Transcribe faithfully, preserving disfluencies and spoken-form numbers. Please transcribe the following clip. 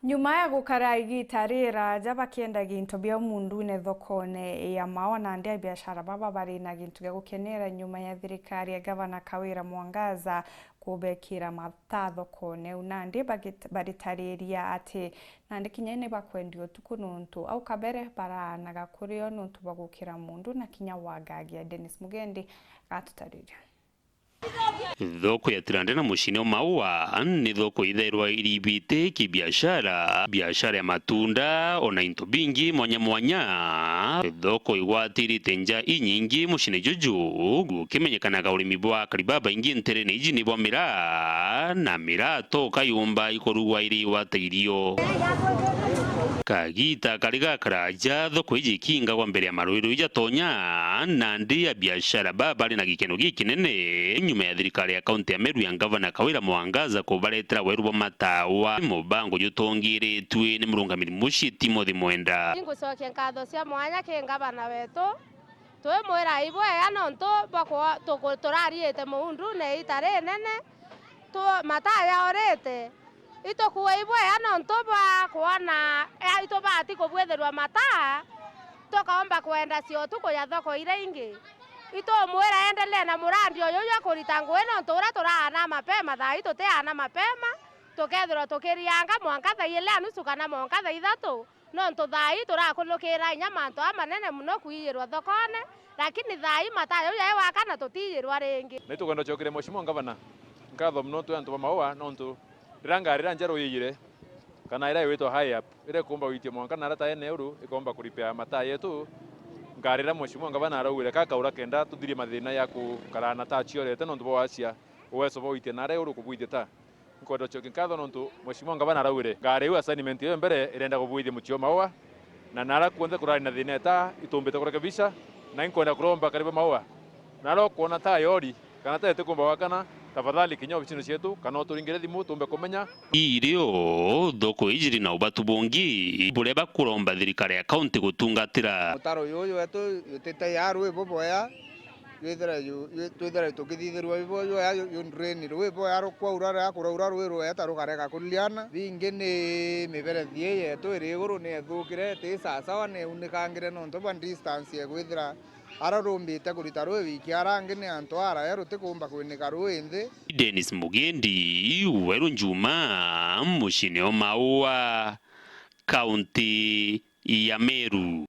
Nyuma ya gukara igiita riraja bakiendagia into biao mundune thokone ya Maua, nandi abiashara baba bari na gintu gia gukenera nyuma ya thirikari ya Gavana Kawira Mwangaza kubekira mataa thokone iu. Nandi bagit-, baritariria ati nandi kinya ni bakwendia utuku nontu au kabere baraanaga kurio nontu bwa gukira mundu na kinya wagagia. Dennis Mugendi gatutariria. Thoko ya Tirande na muciine o Maua ni thoko ithairwa iribite kibiashara, biashara ya matunda, ona into bingi mwanya mwanya. Thoko igwatirite nja inyingi muciine juju, gukimenyekanaga urimi bwa akari babaingi nterene iji ni bwa miraa, na miraa to kayumba ikurugwa iriwa ta irio. Kagiita kari gakaraja, thoko iji ikingagwa mbere ya maruirui jatonya, nandi abiashara baba bari na gikeno gikinene nyuma ya thirikari ya kaunti ya Meru ya Ngavana Kawira Mwangaza kubaretera weru bwa matawa, mubango jutongiritue ni murungamiri mucii Timothy Mwenda. Ingucokia nkatho cia mwanya ki ngavana wetu, twimwira ibwega nontu bwa kwa-, tuku-, turariite muundune iita rinene, tu-, mataa yaurite. Itukuua ibwega nontu bwa kwona, eh, itubati kubwithirwa mataa, tukaomba kwenda cia utuku ya thoko iria ingi. Itumwira endelee na murandi uyu jwa kurita ngugi nontu uria turaana mapema, thaa ii tutiaana mapema, tukethirwa tukirianga mwanka thaa ili na nusu kana mwanka thaa ithatu. Nontu thaa ii turakunukira inya mantu aa manene mono kwiirwa thokone, lakini thaa ii mataa jau jai wakana tutiirwa ringi. Na itukwenda gucokeria Mheshimiwa Ngavana nkatho mono twi antu ba Maua, nontu riria ngari iria njeru yiijire, kana iria igwitwa high up, iria ikumba gwitia mwanka na iria taene uru ikomba kuripea mataa yetu, ngari iria Mheshimiwa Ngavana araugire kakaura kenda tuthirie mathina ya gukara na taa ciorete nontu bwa wacia uwezo bwa gwitia na iria uru kubwitia taa. Nkwenda gucokia nkatho nontu Mheshimiwa Ngavana araugire ngari iu assignment iyo mbere irenda kubwithia mucii o Maua, na nara kuonthe kurari na thina eta itumbite kurekebisha, na inkwenda kuromba akari ba Maua, nara ukwona taa yori kana taa itikumba gwakana, tafadhali kinya obicine cietu kana uturingire thimu tumbe kumenya. Irio thoko iji iri na ubatu bungi buria bakuromba thirikari ya kaunti gutungatira. Mutaro juju wetu jutite ya rwi bubwea, Twithira ju-, ju-, twithira tukithithirua ibo jwea ju, ju drain rwi boya rukwaura, riria kuraura rwi rweta rukarega kuriana. Bingi ni miberethi ii yetu iri iguru ni ethukire, iti sasawa, ni iunikangire nontu bwa distance ya kwithira ara rumbite kurita rwi wiki, ara angi ni antu arae rutikumba kwinika rwi nthi. Dennis Mugendi, Weru Njuma, muciine o Maua, kaunti ya Meru.